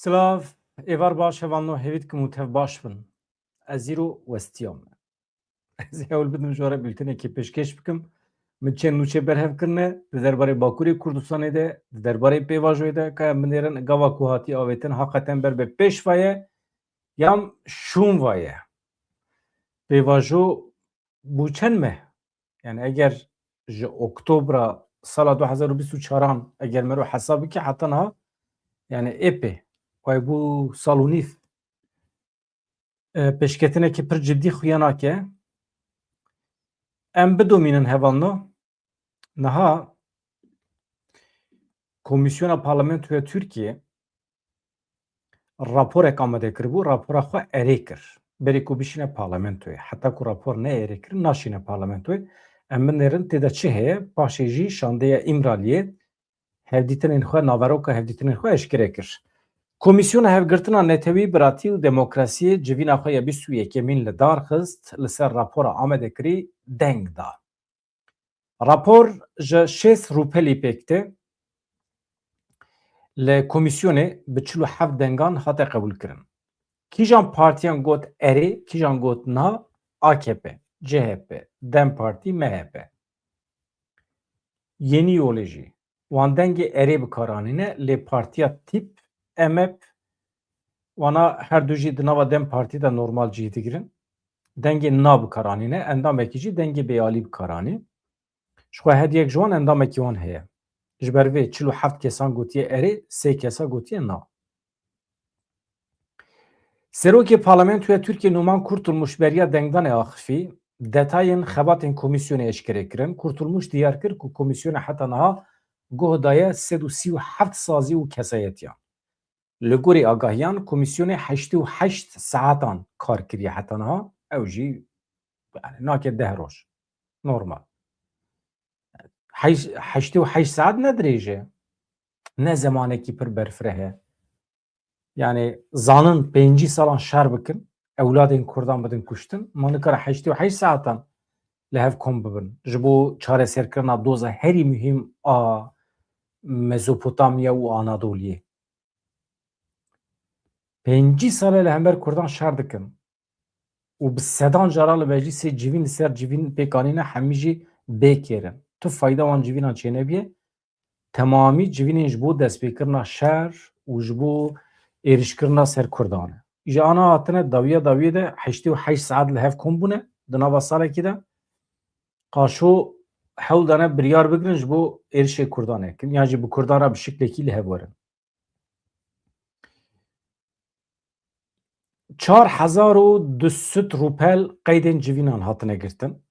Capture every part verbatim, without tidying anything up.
Silav, êvar baş, hevalno, hêvî dikim û tev baş bin. Ez îro westiya me. Ez ê hewl bidim ji we re bûltenekê pêşkêş bikim. Min çend nûçe berhev kirine, di derbarê Bakurê Kurdistanê de, di derbarê pêvajoyê de, ka em binêrin gava ku hatî avêtin, haqeten ber bi pêş ve ye, yan şûn ve ye. Pêvajo bû çend meh? Yani eger ji oktobra sala du hezar û bîst û çaran eger mero hesab bike heta niha, yani epê, way bû sal û nîv. E, pêşketinekî pir cidî xuya nake. Em bidomînin hevalno. Niha Komîsyona Parlamentoya Tirkiye raporek amade kiribû, rapora xwe erê kir. Berê ku bişîne parlamentoyê. Heta ku rapor ne erê kir, naşîne parlamentoyê. Em binêrin tê de çi heye, paşê jî şandeya Îmraliyê hevdîtinên xwe, naveroka hevdîtinên xwe eşkere kir. Komîsyona Hevgirtina Netewî, Biratî û Demokrasiyê civîna xwe ya bîst û yekemîn li dar xist, li ser rapora amadekirî deng da. Rapor ji şêst rûpelî pêk tê, li komîsyonê bi çil û heft dengan hate qebûlkirin. Kîjan partiyan got erê, kîjan got na? A K P, C H P, DEM Partî, M H P. Yenî Yolê jî wan dengê erê bi kar anîne, lê partiya tîp, M H P, wana her du jî di nava DEM Partî de normal cih digirin. Dengê na bi kar anîne, endamekî jî dengê bêalî bi kar anî. Ji xwe her yek ji wan endamekî wan heye. Ji ber vê çil û heft kesan gotiye erê, sê kesa gotiye na. Serokê Parlamentoya Tirkiye Numan Kurtulmuş beriya dengdanê axifî, detayên xebatên komîsyonê eşkere kirin. Kurtulmuş diyar kir ku komîsyona heta niha guh daye sed û sî û heft sazî û kesayetiyan. Li gorî agahiyan, komîsyonê heştê û heşt saetan kar kiriye heta niha. Ew jî, yani, nake deh roj. Normal. Heş-, heştê û heşt saet ne dirêj e. Ne zemanekî pir berfireh e. Yani, zanin pêncî salan şer bikin, ewladên Kurdan bidin kuştin, ma nikare heştê û heşt saetan li hev kom bibin. Ji bo çareserkirina doza herî muhîm a Mezopotamya û Anadoliyê. Pêncî sal e li hember Kurdan şer dikin û bi sedan caran li meclîsê civîn li ser civîn pêk anîne, hemî jî bê kêr in. Tu fayda wan civînan çênebiye, temamî civînên ji bo destpêkirina şer û ji bo êrişkirina ser Kurdan e. Îja ana hatine dawiya dawiyê de heştê û heşt saet li hev kom bûne di nava salekî de. Qaşo hewl dane biryar bigirin ji bo êrişê Kurdan nekin, yan jî bi Kurdan re bi şiklekî li hev werin. Çar hezar û du sed rûpel qeydên civînan hatine girtin.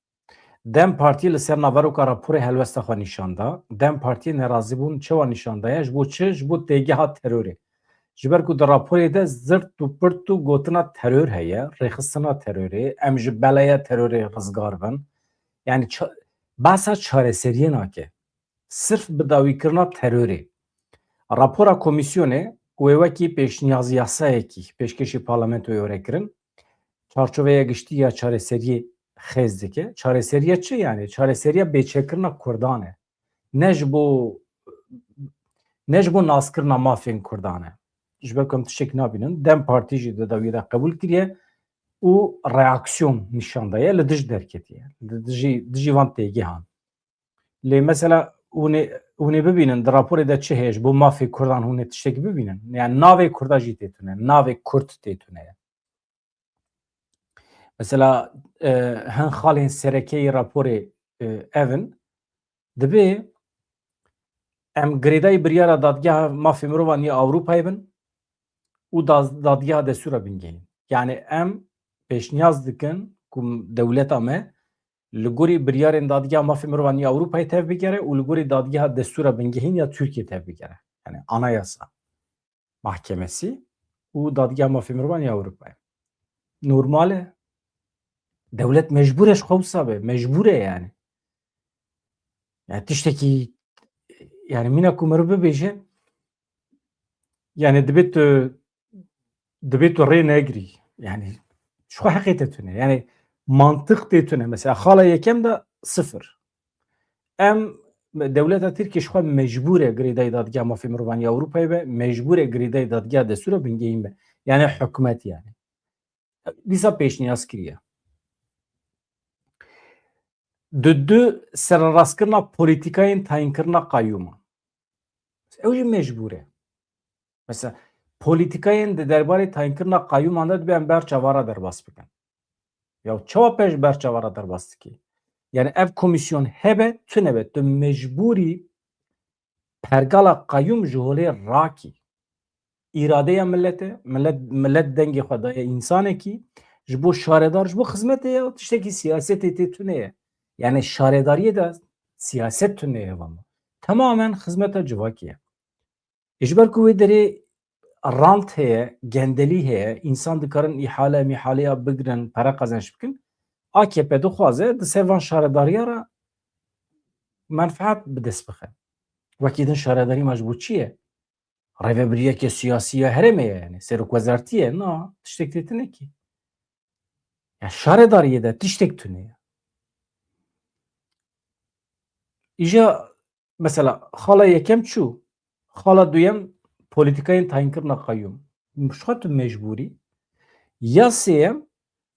DEM Partî li ser naveroka raporê helwesta xwe nîşan da. DEM Partî nerazîbûn çawa nîşan daye? Ji bo çi? Ji bo têgeha terorê. Ji ber ku di raporê de zirt û pirt û gotina teror heye, rêxistina terorê, em ji beleya terorê rizgar bin. Yani ça-, behsa çareseriyê nake. Sirf bi dawîkirina terorê. Rapora komîsyonê ku wê wekî pêşniyaz yasayekî pêşkêşî parlamentoyê were kirin, çarçoveya giştî ya çareseriyê xêz dike. Çareseriya çi yani? Çareseriya bêçekirina Kurdan e. Ne ji bo, ne ji bo naskirina mafên Kurdan e. Ji ber ku em tiştek nabînin, DEM Partî jî di dawiyê de qebûl kiriye û reaksiyon nîşan daye, li dij derketiye. Li dijî, dijî van têgehan. Lê mesela hûn ê, hûn ê bibînin, di raporê de çi heye, ji bo mafê Kurdan hûn ê tiştekî bibînin. Yani navê Kurda jî tê tune, navê Kurd tê tune ye. Mesela, e, hin xalên serekeyê raporê, e, ev in. Dibê em girêdayî biryara Dadgeha Mafê Mirovan ya Ewropayê bin û daz-, Dadgeha Destûra Bingehîn. Yani em pêşniyaz dikin ku dewleta me li gorî biryarên Dadgeha Mafê Mirovan ya Ewropayê tev bigere û li gorî Dadgeha Destûra Bingehîn ya Tirkiyê tev bigere. Yani anayasa mahkemesi û Dadgeha Mafê Mirovan ya Ewropayê. Normal e. Dewlet mecbûr e ji xwe wisa be. Mecbûr e yani. Yani tiştekî, yani mîna ku meriv bibêje, yani dibê tu, dibê tu rê negirî. Yani ji xwe heqê te tune. Yani mantiq tê tune. Mesela xala yekem de sifir. Em dewleta Tirkiyê ji xwe mecbûr e girêdayî Dadgeha Mafê Mirovan ya Ewropayê be, mecbûr e girêdayî Dadgeha Destûra Bingehîn be. Yani hikûmet yani. Dîsa pêşniyaz kiriye. Di du sererastkirina polîtîkayên tayînkirina qayûman. Ew jî mecbûr e. Mesela polîtîkayên di derbarê tayînkirina qayûman de dibe em ber çavara derbas bikin. Ya çawa pêş ber çavara derbas dikî? Yani ev komîsyon hebe, tune be, tu mecbûrî pergala qayûm ji holê rakî. Îradeya milletê, millet, millet dengê xwe daye însanekî, ji bo şaredar, ji bo xizmetê ya tiştekî siyasetê tê tune ye. Yani şaredariyê de siyaset tune ye valla. Temamen xizmeta civakî ye. Ji ber ku wê derê rant heye, gendelî heye, însan dikarin îhale, mîhaleya bigrin, pere qezenç bikin. A K P dixwaze di ser van şaredariya re menfeet bi dest bixe. Wekî din şaredarî me ji bo çi ye? Rêvebiriyeke siyasî ya herêmê ye, yani serokwezartî ye, na, tiştek tê tune kî. Ya şaredariyê de tiştek tune ye. Îja mesela xala yekem çû, xala duyem polîtîkayên tayînkirina qayûm. Ji xwe tu mecbûrî. Ya sêyem,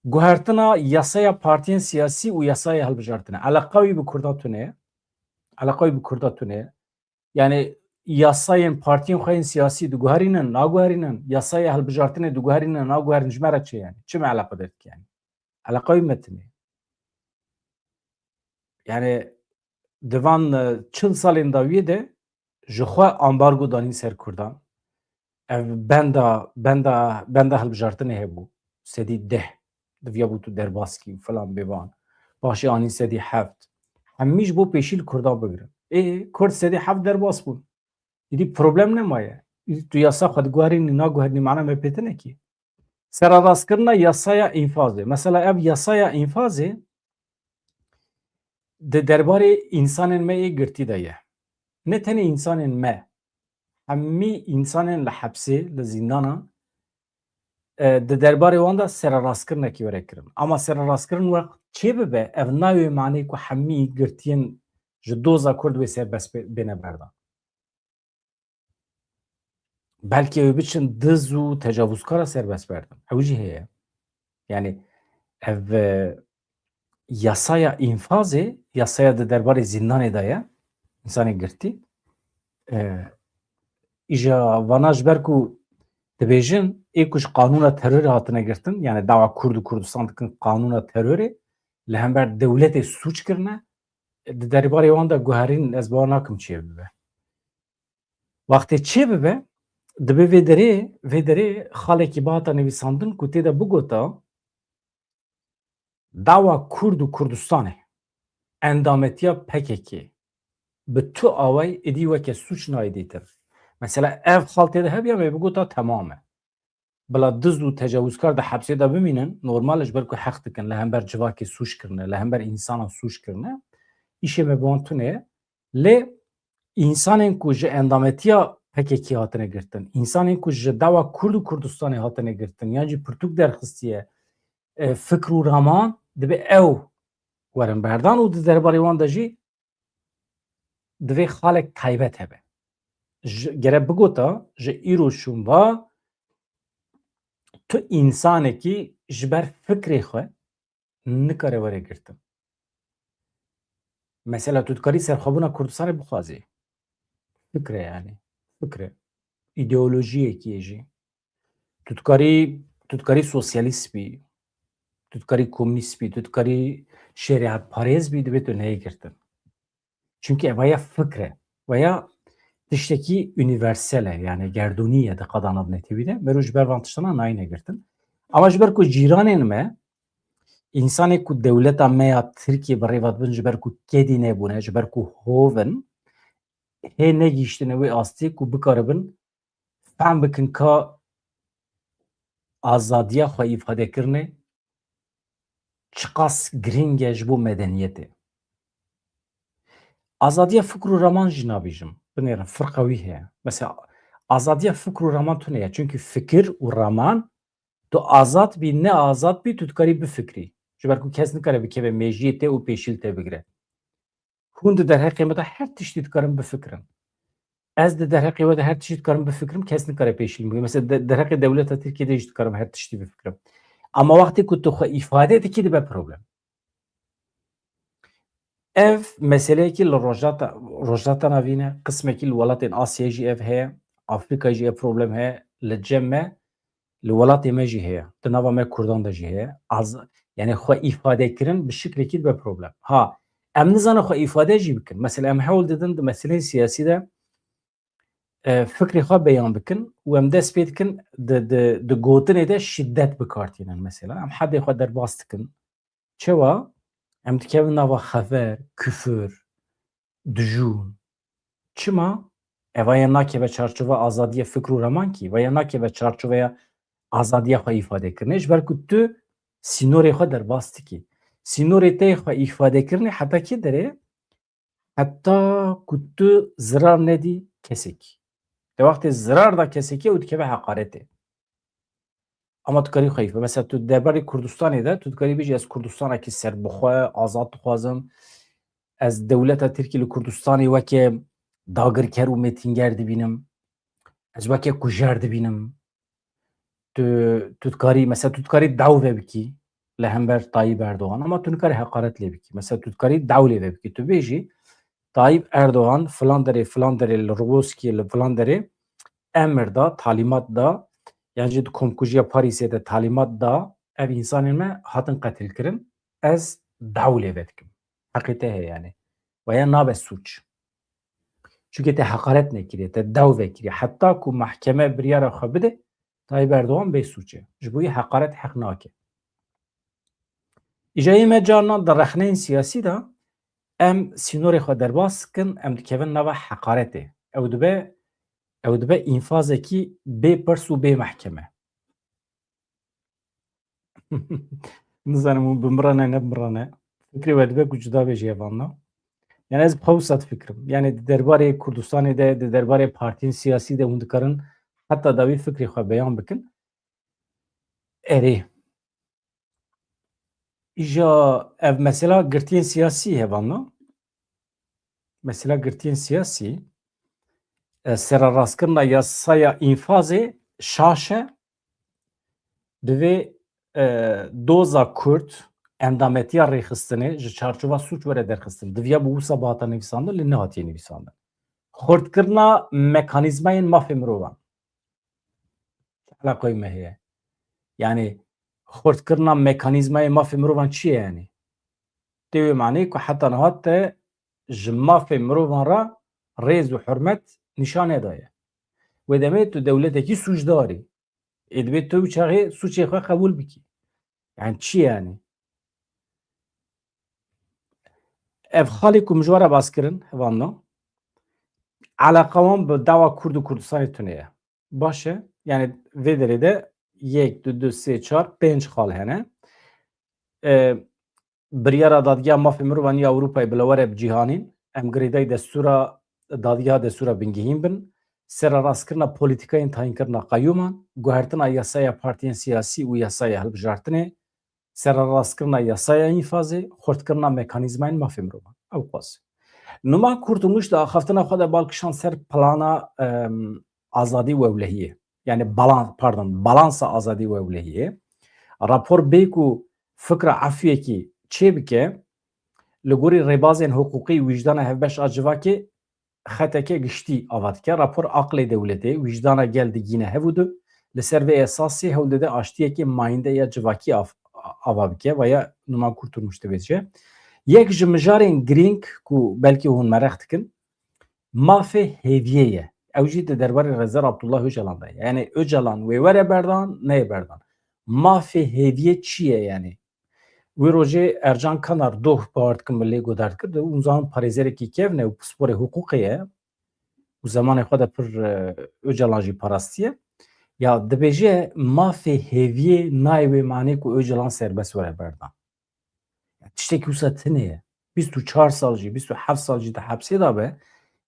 guhertina yasaya partiyên siyasî û yasaya hilbijartinê. Eleqa wî bi Kurdan tune ye. Eleqa wî bi Kurdan tune ye. Yani yasayên partiyên xwe yên siyasî diguherînin, naguherînin, yasaya hilbijartinê diguherînin, naguherînin, ji me re çi yani? Çi me eleqedar dike yani? Eleqa wî me tune. Yani di van, e, çil salên dawiyê de ji xwe ambargo danîn ser Kurdan. Ev benda, benda, benda hilbijartinê hebû. Sedî deh. Diviyabû tu derbas kî û filan bêvan. Paşê anîn sedî heft. Hemî ji bo pêşî li Kurdan bigirin. Ê, Kurd sedî heft derbas bûn. Îdî problem nemaye. Îdî tu yasa xwe diguherînî, naguherînî, mana me pê tune kî. Sererastkirina yasaya înfazê. Mesela ev yasaya înfazê di derbarê însanên me yê girtî de ye. Ne tenê însanên me, hemî însanên li hepsê, li zîndana, e, di derbarê wan de sererastkirinekî were kirin. Ama sererastkirin wext çê bibe, ev nayê manê ku hemî girtiyên ji doza Kurd wê serbest bê-, bêne berdan. Belkî ew biçin diz û tecavuzkara serbest berdin. Ew jî heye. Yani ev, e, yasaya înfazê, yasaya di derbarê zîndanê de ye, însanê girtî. E, îja vana ji ber ku dibêjin, ê ku ji qanûna terorê hatine girtin, yani dawa Kurd û Kurdistan dikin qanûna terorê, li hember dewletê sûc kirine, di derbarê wan de guherîn ez bawer nakim çê bibe. Wextê çê bibe, dibe vê derê, vê derê xalekî bihata nivîsandin ku tê de bigota, dawa Kurd û Kurdistanê, endametiya P K K bi tu awayî êdî weke sûc nayê dîtin. Mesela ev xal tê de hebiya me bigota temam e. Bila diz û tecawizkar di hepsê de bimînin, normal e, ji ber ku heq dikin, li hember civakê sûc kirine, li hember însana sûc kirine, îşê me bi wan tune ye. Lê însanên ku ji endametiya P K K hatine girtin, însanên ku ji dawa Kurd û Kurdistanê hatine girtin, yan jî pirtûk derxistiye, e, fikr û raman, dibe ew werin berdan û di derbarê wan de jî divê xalek taybet hebe. Ji, gere bigota, ji îro şûn va, tu însanekî ji ber fikrê xwe nikare were girtin. Mesela tu dikarî serxwebûna Kurdistanê bixwazî. Fikre yani. Fikre. Îdeolojiyekî ye jî. Tu dikarî, tu dikarî sosyalîst bî, tu dikarî komînîst bî, tu dikarî şerîetparêz bî, divê tu neyê girtin. Çimkî ev ya fikr e. Veya tiştekî unîversel e, yani gerdûnî ye di qada navnetewî de. Mero ji ber van tiştana nayîne girtin. Ama ji ber ku cîranên me, însanê ku dewleta me ya Tirkiye bi rê ve dibin, ji ber ku kedî nebûne, ji ber ku hov in, hê negihîştine wê astê ku bikaribin fehm bikin ka azadiya xwe îfadekirinê çiqas girîng e ji bo medeniyetê. Azadiya fikr û raman jî nabêjim. Binêrin, firqa wî heye. Mesela, azadiya fikr û raman tune ye. Çimkî fikir û raman, tu azad bî, ne azad bî, tu dikarî bifikrî. Ji ber ku kes nikare bikeve mêjiyê te û pêşî li te bigire. Hûn di derheqê me de her tiştî dikarin bifikirin. Ez di derheqê we de her tiştî dikarim bifikirim, kes nikare pêşîn bike. Mesela de-, derheqê dewleta Tirkiyê de jî dikarim her tiştî bifikirim. Ama wextê ku tu xwe îfade dikî dibe problem. Ev meseleyekî li Rojhilata, Rojhilata Navîn e, qismekî li welatên Asyayê jî ev heye, Afrîkayê jî ev problem heye, li cem me, li welatê me jî heye, di nava me Kurdan de jî heye. Az, yani xwe îfade kirin bi şiklekî dibe problem. Ha, em nizanin xwe îfade jî bikin. Mesela em hewl didin di meseleyên siyasî de, e, fikrê xwe beyan bikin û em dest pê dikin di, di, di gotinê de şiddet bi kar tînin mesela. Em hedê xwe derbas dikin. Çawa? Em dikevin nava xever, küfür, dijûn. Çima? Eva ya nakeve çarçova azadiya fikr û remankî, ve ya nakeve çarçoveya azadiya xwe îfade kirinê, ji ber ku tu sînorê xwe derbas dikî. Sînorê te xwe îfade kirinê heta kê derê? Heta ku tu zirar nedî kesekî. Te wextê zirar da kesekî, ew dikeve heqaretê. Ama tu karî xwe îfade. Mesela tu derbarê Kurdistanê de, tu dikarî bêjî, ez Kurdistanekî serbixwe, azad dixwazim. Ez dewleta Tirkî li Kurdistanê weke dagirker û mêtînger dibînim. Ez weke kujer dibînim. Tu, tu dikarî, mesela tu dikarî dawve bikî li hember Tayyip Erdogan, ama tu nikarî heqaret lê bikî. Mesela tu dikarî daw lê ve bikî. Tu bêjî, Tayyip Erdogan filan derê, filan derê, li Roboskiyê, li filan derê emir da, talîmat da, yan jî di komkujiya Parîsê de talîmat da, ev însanên me hatin qetilkirin, ez daw lê ve dikim. Heqê te heye yani. Ve ya nabe sûc. Çunke te heqaret nekiriye, te daw vekiriye. Heta ku mahkeme biryara xwe bide, Tayyip Erdogan bê sûc e. Ji bo yê heqaret heq nake. Îca yê me carna di rexneyên siyasî de em sînorê xwe derbas dikin, em dikevin nava heqaretê. Ew dibe, ew dibe înfazekî bê pirs û bê mahkeme. Nizanim hûn bi min re ne, ne bi min re ne. Fikrê we dibe ku cuda bêjî hevalna. Yani ez bi xwe wisa difikirim. Yani di derbarê Kurdistanê de, di derbarê partiyên siyasî de hûn dikarin heta dawî fikrê xwe beyan bikin. Erê. Îja ev mesela girtiyên siyasî hevalna. Mesela girtiyên siyasî, e, sererastkirina yasaya înfazê şaş e, divê, e, doza Kurd endametiya rêxistinê ji çarçova sûc were derxistin. Diviya bi wisa bihata nivîsandin, lê nehatiye nivîsandin. Xurtkirina mekanîzmayên mafê mirovan. Çi eleqeyê me heye? Yani xurtkirina mekanîzmayê mafê mirovan çi ye yani? Tê wê maneyê ku heta niha te ji mafê mirovan re rêz û hurmet nîşan nedaye. Wê demê tu dewletekî sûcdar î. Ê dibê tu çaxê sûcê xwe qebûl bikî. Yani çi yani? Ev xalê ku min ji we re bas kirin, hevalno, eleqa wan bi dawa Kurd û Kurdistanê tune ye. Baş e. Yani vê derê de yek, du, du, sê, çar, pênc xal hene. E, biryara Dadgeha Mafê Mirovan ya Ewropayê bila were bi cîhanîn. Em girêdayî destûra Dadgeha Destûra Bingehîn bin. Sererastkirina polîtîkayên tayînkirina qeyûman, guhertina yasaya partiyên siyasî û yasaya hilbijartinê, sererastkirina yasaya înfazê, xurtkirina mekanîzmayên mafê mirovan. Ew qas. Numa Kurtulmuş di axaftina xwe de bal kişand ser plana, em, azadî û ewlehiyê. Yani balan-, pardon, balansa azadî û ewlehiyê. Rapor bê ku fikra efwiyekî çêbike, li gorî rêbazên hiqûqî wijdana hevbeş a civakê xeteke giştî ava dike. Rapor aqlê dewletê, wijdana gel digîne hev û du. Li ser vê esasî hewl dide aştiyekê mayînde ya civakî av-, ava bike, ve ya Numan Kurtulmuş dibêje. Yek ji mijarên girîng ku belkî hûn mereq dikin, mafê hêviyê ye. Ew jî di derbarê Rêzdar Abdullah Ocalan de ye. Yani Ocalan wê were berdan, neyê berdan. Mafê hêviyê çi ye yani? Wê rojê Ercan Kanar doh, bawer dikim, min lê guhdar dikir, di, hûn zanin parêzerekî kevn e û pisporê hiqûqê ye û zemanê xwe de pir, e, Ocalan jî parastiye. Ya dibêje mafê hêviyê nayê wê manê ku Ocalan serbest were berdan. Ya tiştekî wisa tune ye. Bîst û çar sal jî, bîst û heft sal jî di hepsê de be,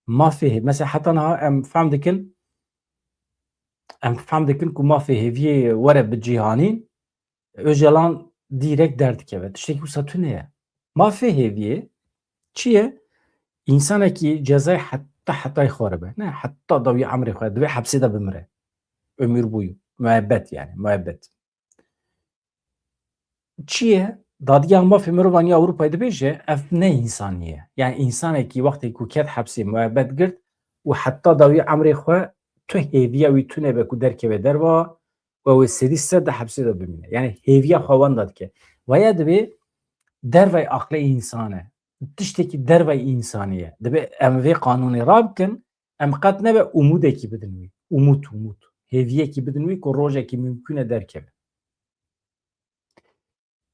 mafê hê-, mesela heta niha em fehm dikin, em fehm dikin ku mafê hêviyê were bi cîhanîn, Ocalan dîrek derdikeve. Tiştekî wisa tune ye. Mafê hêviyê çi ye? Însanekî cezayê heta hetayê xwe re be. Ne, heta dawî emrê xwe divê hepsê de bimire. Ömür boyu. Muebbet yani, muebbet. Çi ye? Dadgeha Mafê Mirovan ya Ewropayê dibêje, ev ne însanî ye. Yani însanekî wextê ku ket hepsê, muebbet girt û heta dawî emrê xwe tu hêviya wî tune be ku derkeve derva û wê sedî sed de hepsê de bimîne. Yani hêviya xwe wenda dike. Vaya divê dervay aqlê însan e. Tiştekî dervay însanî ye. Divê em vê qanûnê rabikin, em qet nebe umûdekî bidin wî. Umût, umût. Hêviyekî bidin wî ku rojekî mimkûn e derkeve.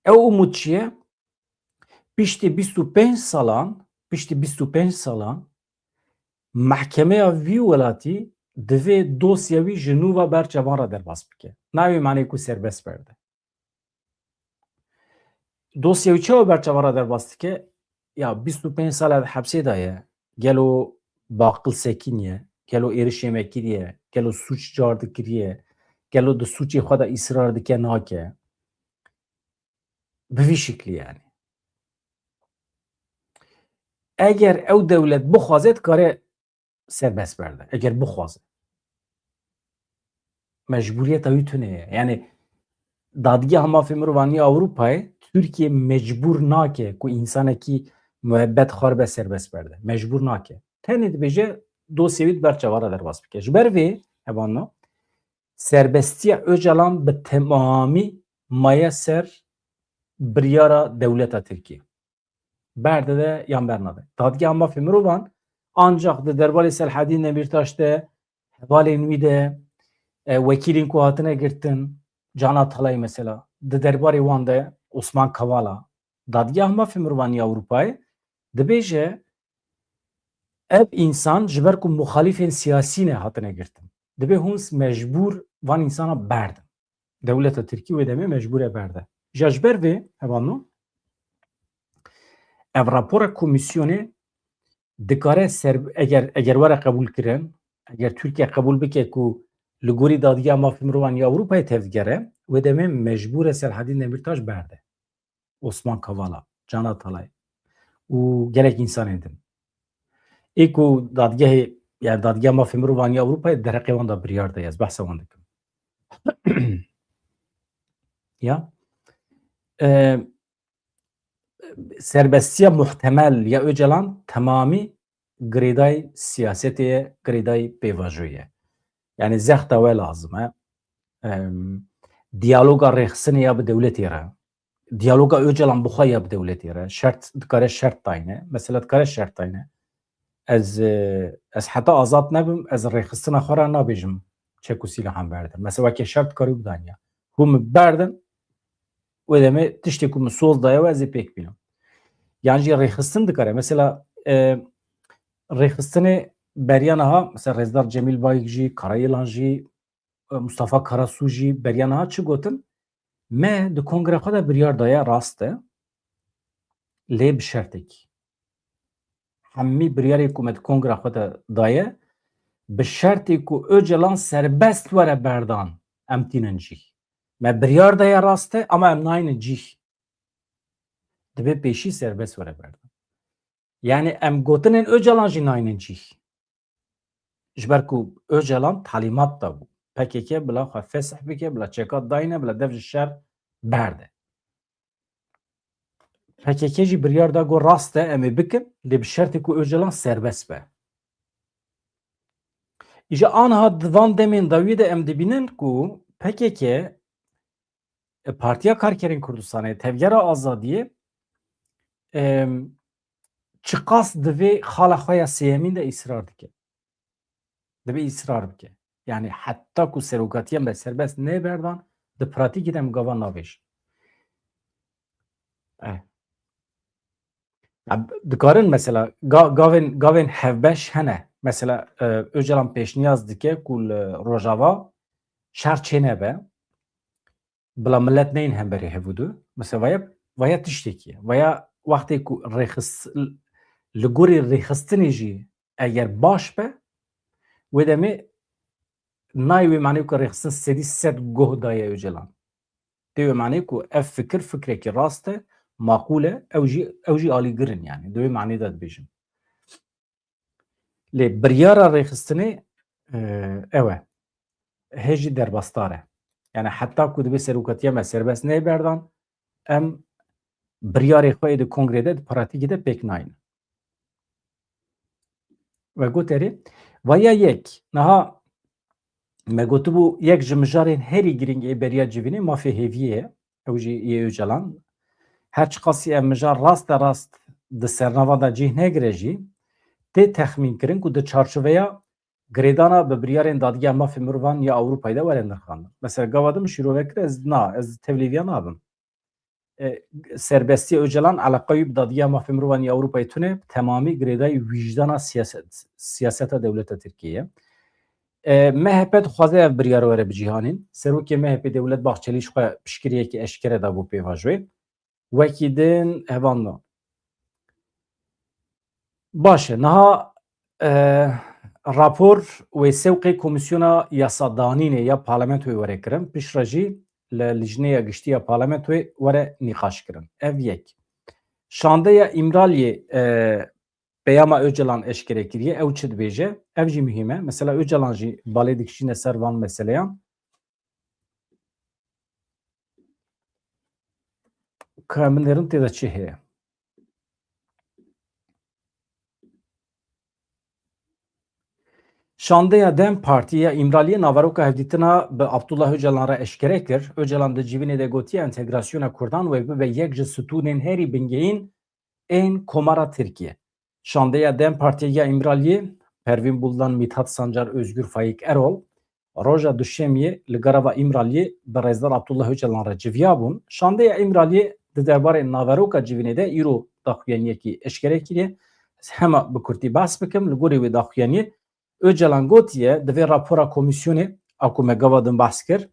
Ew umût çi ye? Piştî bîst û pênc salan, piştî bîst û pênc salan mehkemeya vî welatî divê dosya wî ji nû ve ber çavan re derbas bike. Nayê wê manê ku serbest berde. Dosya wî çawa ber çavan re derbas dike? Ya bîst û pênc sal e di hepsê de ye. Gelo baqil sekiniye? Gelo êrişê me kiriye? Gelo sûc car dikiriye? Gelo di sûcê xwe de îsrar dike nake? Bi vî şiklî yani. Eger ew dewlet bixwaze dikare serbest berde. Eger bixwaze. Mecburiyeta wî tune ye. Yani Dadgeha Mafê Mirovan ya Ewropayê Tirkiye mecbur nake ku însanekî muebbet xwe re be serbest berde. Mecbur nake. Tenê dibêje dosyê wî di ber çavan re derbas bike. Ji ber vê, hevalno, serbestiya Ocalan bi temamî maye ser biryara dewleta Tirkiye. Berdide yan bernade. Dadgeha Mafê Mirovan ancak di derbarê Selhedîn Demîrtaş de, hevalên wî de, e, wekîlên ku hatine girtin, Can Atalay mesela, di derbarê wan de Osman Kavala, Dadgeha Mafê Mirovan ya Ewropayê dibêje, ev însan ji ber ku muxalîfên siyasî ne hatine girtin. Dibê hûn mecbûr van însana berdin. Dewleta Tirkî wê demê mecbûr e berde. Ja ji ber vê, hevalno, ev rapora komîsyonê dikare ser, eger, eger were qebûl kirin, eger Tirkiye qebûl bike ku li gorî Dadgeha Mafê Mirovan ya Ewropayê tevdigere, wê demê mecbûr e Selhedîn Demîrtaş berde. Osman Kavala, Can Atalay û gelek însanên din. Ê ku dadgehê, yani Dadgeha Mafê Mirovan ya Ewropayê dereqê wan da biryar daye, ez behsa wan dikim. Ya. E, serbestiya muhtemel ya Ocalan temamî girêdayî siyasetê ye, girêdayî pêvajoyê ye. Yani zexta we lazim e. Em, diyaloga rêxistinê ya bi dewletê re. Diyaloga Ocalan bi xwe ya bi dewletê re. Şert, dikare şert dayne. Mesela dikare şert dayne. Ez, e, ez heta azad nebim, ez rêxistina xwe re nabêjim çek û sîlahan berdin. Mesela weke şert dikare bidaniya. Hûn min berdin, wê demê tiştê ku min soz daye we ez ê pêk bînim. Yan jî rêxistin dikare. Mesela, e, rêxistinê beriya niha, mesela Rêzdar Cemîl Bayik jî, Karayilan jî, e, Mustafa Karasû jî beriya niha çi gotin? Me di kongre xwe de biryar daye, rast e. Lê bi şertekî. Hemî biryarê ku me di kongre xwe de daye, bi şertê ku Ocalan serbest were berdan, em tînin cîh. Me biryar daye, rast e, ama em naynin cîh. Dibe pêşî serbest were berdan. Yani em gotinên Ocalan jî naynin cîh. Ji ber ku Ocalan talîmat da bû. P K K bila xwe fesih bike, bila çeka dayne, bila dev ji şer berde. P K K jî biryar da, got, rast e, em ê bikin, lê bi şertê ku Ocalan serbest be. Îja aniha di van demên dawî de em dibînin ku P K K, e, Partiya Karkerên Kurdistanê, Tevgera Azadiyê, em, çiqas di vê xala xwe ya sêyemîn de îsrar dike. Dibe îsrar bike. Yani heta ku serokatiya me serbest nêberdan, di pratîkê de em gava navêjin. Eh. Ya, dikarin mesela ga-, gavên, gavên hevbeş hene. Mesela, e, Ocalan pêşniyaz dike ku li Rojava şer çênebe. Bila millet neyên hemberî hev û du. Mesela vaya, vaya tiştekî ye. Vaya wextê ku rêxis-, li gorî rêxistinê jî eger baş be, wê demê nayê wê manê ku rêxistin sedî sed guh daye Ocalan. Tê wê manê ku ev fikir fikrekî rast e, maqûl e, ew jî, ew jî alîgir in yani. Di wê manê de dibêjin. Lê biryara rêxistinê, e, ew e. Hê jî derbasdar e. Yani heta ku dibê serokatiya me serbest neyê berdan, em biryarê xwe yê di kongrê de, di pratîkê de pêk nayîn. We got erê, vaya yek, niha me gotibû yek ji mijarên herî girîng ê beriya civînê mafê hêviyê ye, ew jî yê Ocalan. Her çiqasî ev mijar raste rast di sernava de cih negire jî, tê texmîn kirin ku di çarçoveya girêdana bi biryarên Dadgeha Mafê Mirovan ya Ewropayê de were nirxandin. Mesela gava din min şîrove kir, ez na, ez tevlî viya nabim. E, serbestiya Ocalan eleqa wî bi Dadgeha Mafê Mirovan ya Ewropayê tune, bi temamî girêdayî wîjdana siyaset, siyaseta dewleta Tirkiyê ye. E, M H P dixwaze ev biryar were bi cîhanîn. Serokê M H P Dewlet Bahçelî ji xwe piştgiriyekî eşkere dabû pêvajoyê. Wekî din hevalno. Baş e, niha, e, rapor wê sewqê Komîsyona Yasadanînê ya Parlamentoyê were kirin, piştre jî li Lijneya Giştî ya Parlamentoyê were nîqaş kirin. Ev yek. Şandeya Îmraliyê, e, peyama Ocalan eşkere kiriye, ew çi dibêje? Ev jî muhîm e. Mesela Ocalan jî balê dikişîne ser van meseleyan. Ka min nerin tê de çi heye? Şandeya DEM Partî ya Îmraliyê naveroka hevdîtina bi Abdullah Ocalan re eşkere kir. Ocalan di civînê de gotiye, entegrasyona Kurdan wê bibe yek ji stûnên herî bingehîn ên Komara Tirkiye. Şandeya DEM Partiyê ya Îmraliyê, Pervîn Buldan, Mithat Sancar, Özgür Faik Erol, roja Duşemiyê li Garava Îmraliyê bi Rêzdar Abdullah Ocalan re civiyabûn. Şandeya Îmraliyê di derbarê naveroka civînê de îro daxuyaniyekî eşkere kiriye. Ez hema bi kurtî behs bikim, li gorî wê daxuyaniyê Ocalan gotiye, divê rapora komîsyonê, a ku me gava din behs kir,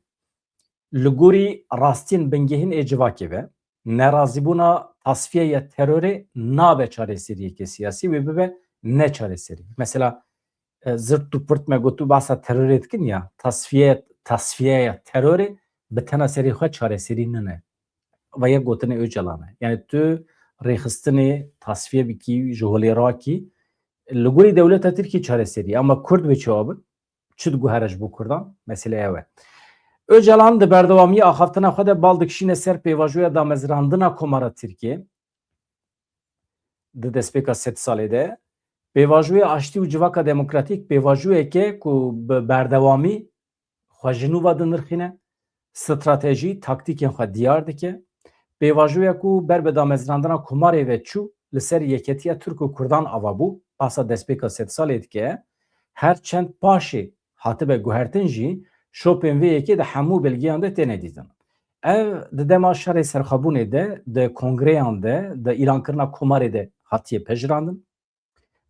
li gorî rastiyên bingehîn ê civakê be, nerazîbûna tasfiyeya terorê nabe çareseriyeke siyasî, wê bibe neçareserî. Mesela, e, zirt û pirt me gotû, behsa terorê dikin ya, tasfiye, tasfiyeya terorê bi tena serê xwe çareserî nine. Ve yek gotinê Ocalan e. Yani tu rêxistinê tasfiye bikî, ji holê rakî, li gorî dewleta Tirkiyê çareserî. Ama Kurd wê çawa bin? Çi diguhere ji bo Kurdan? Mesele ew e. Ocalan di berdewamiyê axaftina xwe de bal dikişîne ser pêvajoya damezrandina Komara Tirkiyê di destpêka sed salê de. Pêvajoya aştî û civaka demokratîk pêvajoyeke ku bi berdewamî xwe ji nû ve dinirxîne, stratejî, taktîkên xwe diyar dike. Pêvajoya ku ber bi damezrandina Komarê ve çû, li ser yeketiya Tirk û Kurdan ava bû, pasa destpêka sed salê dike, her çend paşê hatibe guhertin jî, şopên vê yekê di hemû belgeyan de têne dîtin. Ev di dema şerê serxwebûnê de, di kongreyan de, di îlankirina Komarê de hatiye pejirandin.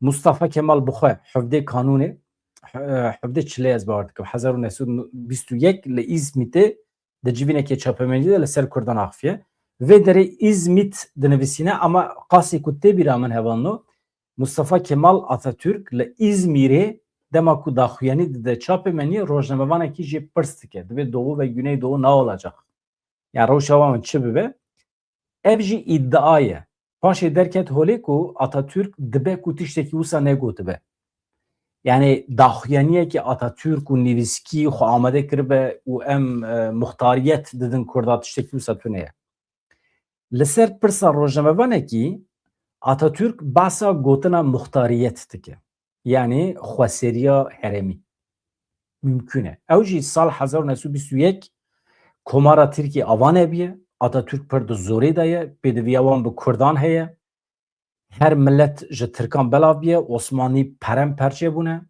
Mustafa Kemal bi xwe hevdê kanûnê, he-, hevdê çilê ez bawer dikim, hezar û neh sed bîst û yek li Îzmîtê di civînekê çapemeniyê de li ser Kurdan axifiye. Vê derê Îzmît dinivîsîne, ama qasî ku tê bîra min hevalno, Mustafa Kemal Atatürk li Îzmîrê dema ku daxuyanî dide çapemeniyê, rojnamevanekî jê pirs dike. Dibê Doğu ve Güneydoğu ne olacak? Yani rewşa wan çi bibe? Ev jî îdia ye. Paşê derket holê ku Atatürk dibe ku tiştekî wisa negotibe. Yani daxuyaniyekî Atatürk û nivîskî xwe amade kiribe û em, e, muxtariyet didin Kurda, tiştekî wisa tune ye. Li ser pirsa rojnamevanekî Atatürk behsa gotina muxtariyet dike. Yani xweseriya herêmî. Mümkün e. Ew jî sal hezar û neh sed û bîst û yek Komara Tirkiyê ava nebiye, Atatürk pir di zorê de ye, pêdiviya wan bi Kurdan heye. Her milet ji Tirkan belav biye, Osmanî perem perçe bûne.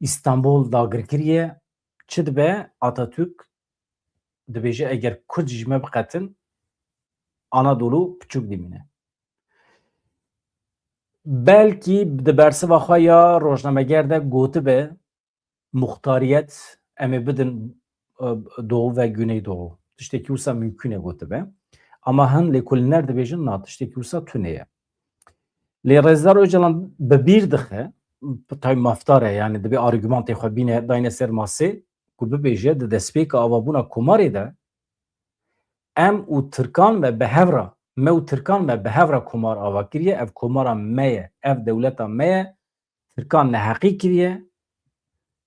Îstanbul dagir kiriye. Çi dibe? Atatürk dibêje, eger Kurd ji me biqetin, Anadolu piçûk dimîne. Belkî di bersiva xwe ya rojnameger de gotibe, muxtariyet em ê bidin, e, Doğu ve Güneydoğu. Tiştekî wisa mümkün e gotibe. Ama hin lêkolîner dibêjin, na, tiştekî wisa tune ye. Lê Rêzdar Ocalan bi bîr dixe, taybî mafdar e, yani dibê argumantê xwe bîne, dayne ser masê, ku bibêje, di destpêka avabûna Komarê de, em û Tirkan me bi hev re, me û Tirkan me bi hev re Komar ava kiriye, ev Komara me ye, ev dewleta me ye, Tirkan neheqî kiriye,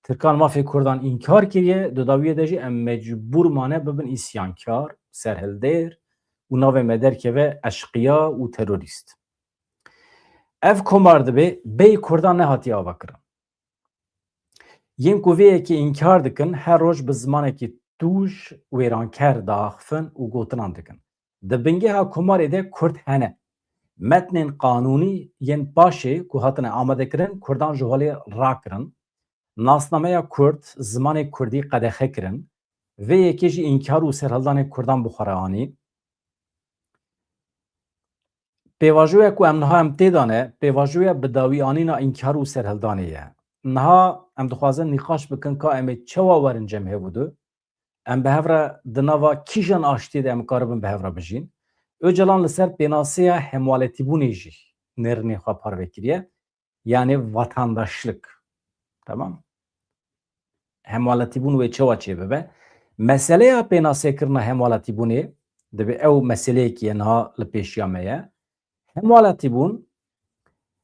Tirkan mafê Kurdan înkar kiriye, di dawiyê de jî em mecbûr mane bibin îsyankar, serhildêr û navê me derkeve eşqiya û terorîst. Ev komar dibe bêyî Kurdan nehatiye avakirin. Yên ku vê yekê înkar dikin, her roj bi zimanekî tûj, wêranker diaxifin û gotinan dikin. Di bingeha komarê de Kurd hene. Metnên qanûnî yên paşê ku hatine amadekirin, Kurdan ji holê rakirin. Nasnameya Kurd, zimanê Kurdî qedexe kirin. Vê yekê jî înkar û serhildanê Kurdan bi xwe re anî. Pêvajoya ku em niha em tê de ne, pêvajoya bi dawî anîna înkar û serhildanê ye. Niha em dixwazin nîqaş bikin ka em ê çawa werin cem hevûdu. Em bi hev re di nava kîjan aştiyê de em karibin bi hev re bijîn. Ocalan li ser pênaseya hemwaletîbûnê jî nêrînê xwe parve kiriye. Yani vatandaşlık. Tamam. Hemwaletîbûn wê çawa çêbibe? Meseleya pênasekirina hemwaletîbûnê dibe ew meseleyekî ye niha li pêşiya me ye. Hemwaletîbûn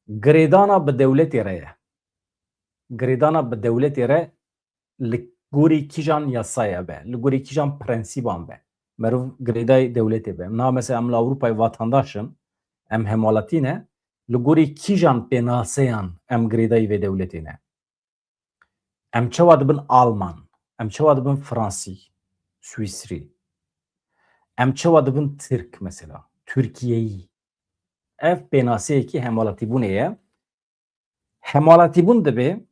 girêdana bi dewletê re ye. Girêdana bi dewletê re li gorî kîjan yasaya be, li gorî kîjan prensîban be. Meriv girêdayî dewletê be. Niha mesela em li Ewropayê vatandaş in, em hemwelatî ne, li gorî kîjan pênaseyan em girêdayî vê dewletê ne? Em çawa dibin Alman? Em çawa dibin Fransî, Swîsrî? Em çawa dibin Tirk mesela? Tirkiyeyî? Ev pênaseyekî hemwelatîbûnê ye. Hemwelatîbûn dibe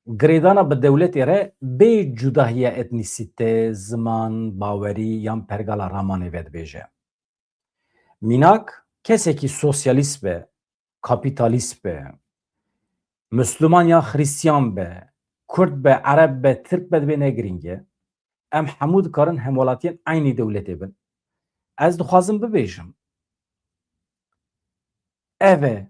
girêdana bi dewletê re bê cudahiya etnîsîte, ziman, bawerî yan pergala ramanê vedibêje. Mînak, kesekî sosyalîst be, kapîtalîst be, Misliman ya Xristiyan be, Kurd be, Ereb be, Tirk be, dibê ne girîng e. Em hemû dikarin hemwelatiyên eynî dewletê bin. Ez dixwazim bibêjim, ev e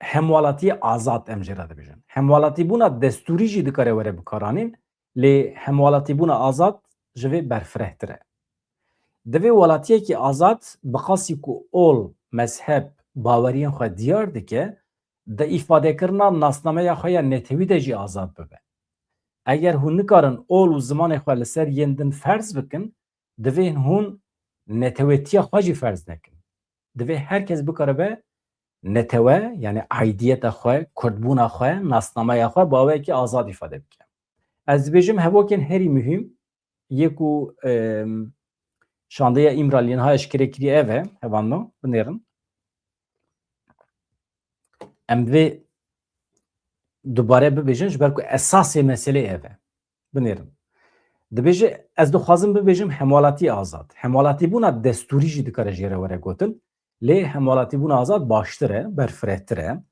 hemwelatiyê azad em jê re dibêjin. Hemwelatîbûna destûrî jî dikare were bikaranîn, lê hemwelatîbûna azad ji vê berfirehtir e. Divê welatiyekî azad bi qasî ku ol, mezheb, baweriyên xwe diyar dike, di îfadekirina nasnameya xwe ya netewî de jî azad bibe. Eger hûn nikarin ol û zimanê xwe li ser yên din ferz bikin, divê hûn netewetiya xwe jî ferz nekin. Divê her kes bikaribe netewe, yani aidiyeta xwe, kurdbûna xwe, nasnameya xwe bi awayekî azad îfade bike. Ez dibêjim hevokên herî muhîm yê ku, em, şandeya Îmraliyê niha eşkere kiriye ev e, hevalno, binêrin. Em vê dubare bibêjin, ji ber ku esasê meselê ev e. Binêrin. Dibêje, ez dixwazim bibêjim hemwelatî azad. Hemwelatîbûna destûrî jî dikare jê re were gotin. Lê hemwelatîbûna azad baştir e, berfirehtir e.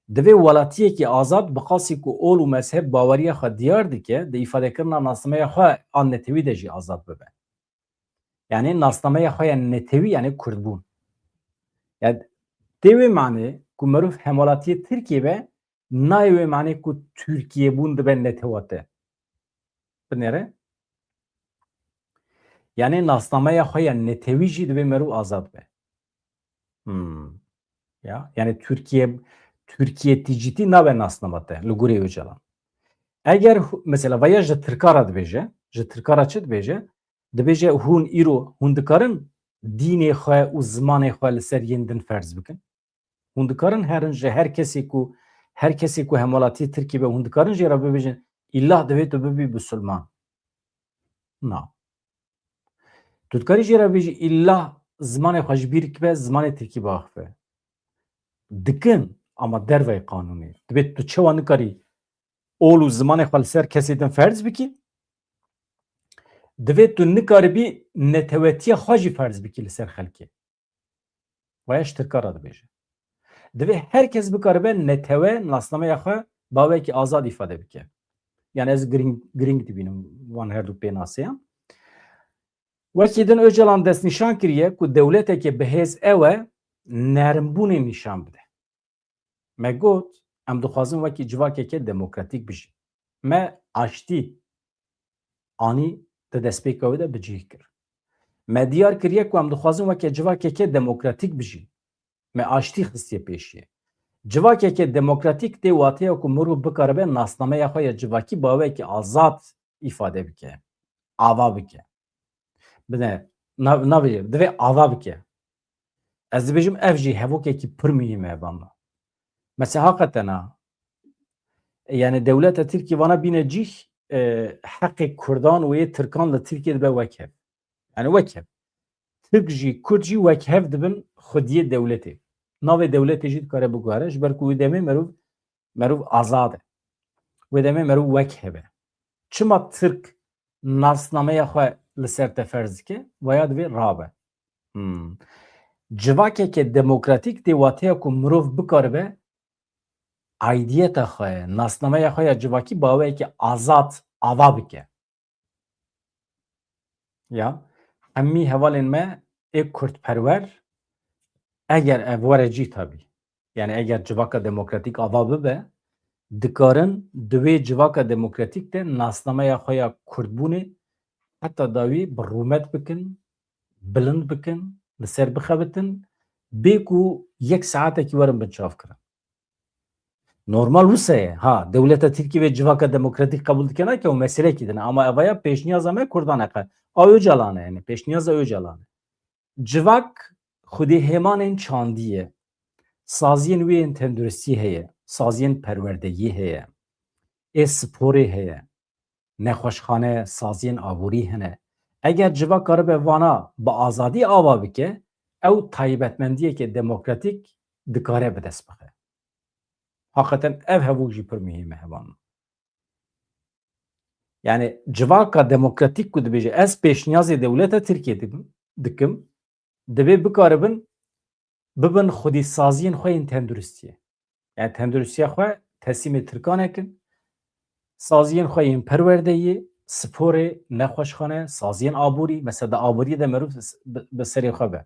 Divê welatiyekî azad bi qasî ku ol û mezheb baweriya xwe diyar dike, di îfadekirina nasnameya xwe an netewî de jî azad bibe. Yani nasnameya xwe ya netewî, yani kurdbûn. Yani tê wê manê ku meriv hemwelatiyê Tirkiyê be, nayê wê manê ku Tirkiyebûn dibe netewa te. Binêre. Yani nasnameya xwe ya netewî jî divê meriv azad be. Hmm. Ya, yani Tirkiye, Tirkiye tîcîtî nabe nasnama te, li gorî Ocalan. Eger hu-, mesela vaya ji Tirka re dibêje, ji Tirka re çi dibêje? Dibêje hûn îro, hûn dikarin dînê xwe û zimanê xwe li ser yên din ferz bikin? Hûn dikarin herin ji her kesê ku, her kesê ku hemwelatiyê Tirkî be, hûn dikarin jê re bibêjin, îlla divê tu bibî bisilman? Na. Tu dikarî jê re bêjî, îlla zimanê xwe ji bîr kibe, zimanê Tirkî biaxife. Dikin, ama dervey qanûnê. Dibê tu çawa nikarî ol û zimanê xwe li ser kesê din ferz bikî? Divê tu nikaribî netewetiya xwe jî ferz bikî li ser xelkê. Vaya ji Tirka re dibêje. Divê her kes bikaribe netewe, nasnameya xwe bawekî azad îfade bike. Yani ez girîng, girîng dibînim van her du pênaseyan. Wekî din Ocalan destnîşan kiriye ku dewleteke bihêz ew e, nermbûnê nîşan bide. Me got, em dixwazin wekî civakeke demokratîk bijîn. Me aştî anî di destpêka wê de bi cih kir. Me diyar kiriye ku em dixwazin weke civakeke demokratîk bijîn. Me aştî xistiye pêşiyê. Civakeke demokratîk tê wateya ku mirov bikaribe nasnameya xwe ya civakî bi awayekî azad îfade bike, ava bike. Bine, na-, navê, divê ava bike. Ez dibêjim ev jî hevokekî pir muhîm e, bana. Mesela, haqetena, yani dewleta Tirkî vana bîne cîh, e, heqê Kurdan û yê Tirkan li Tirkiyê dibe wek hev. Yani wek hev. Tirk jî, Kurd jî wek hev dibin xwediyê dewletê. Navê dewletê jî dikare biguhere, ji ber ku wê demê merov, merov azad e. Wê demê merov wek hev e. Çima Tirk nasnameya xwe li ser te ferz dike? Vaya divê rabe. Hmm. Civakeke demokratîk tê wateya ku mirov bikaribe aidiyeta xwe, nasnameya xwe ya civakî bi awayekî azad ava bike. Ya, hemî hevalên me ê kurdperwer, eger ev were cî tabî, yani eger civaka demokratîk ava bibe, dikarin di wê civaka demokratîk de nasnameya xwe ya kurdbûnê heta dawî bi rûmet bikin, bilind bikin, li ser bixebitin, bê ku yek saetekî werin binçavkirin. Normal wisa ye. Ha, dewleta Tirkî vê civaka demokratîk qebûl dike nake, ew meselekî din e. Ama evaya pêşniyaza me Kurdan e qe. A Ocalan e, yani pêşniyaza Ocalan e. Civak xwedî hêmanên çandî ye. Saziyên wê yên tenduristî heye, saziyên perwerdeyî heye, ê sporê heye, nexweşxane, saziyên aborî hene. Eger civak karibe vana bi azadî ava bike, ew taybetmendiyeke demokratîk dikare bi dest bixe. Haqeten ev hevok jî pir muhîm e, hevan. Yani civaka demokratîk ku dibêje, ez pêşniyazê dewleta Tirkiyê dikim, dikim, divê bikaribin, bibin xwedî saziyên xwe yên tenduristiyê. Yani tenduristiya xwe teslîmê Tirkan nekin. Saziyên xwe yên perwerdeyê, sporê, nexweşxane, saziyên aborî, mesela di aboriyê de meriv s-, bi, bi serê xwe be.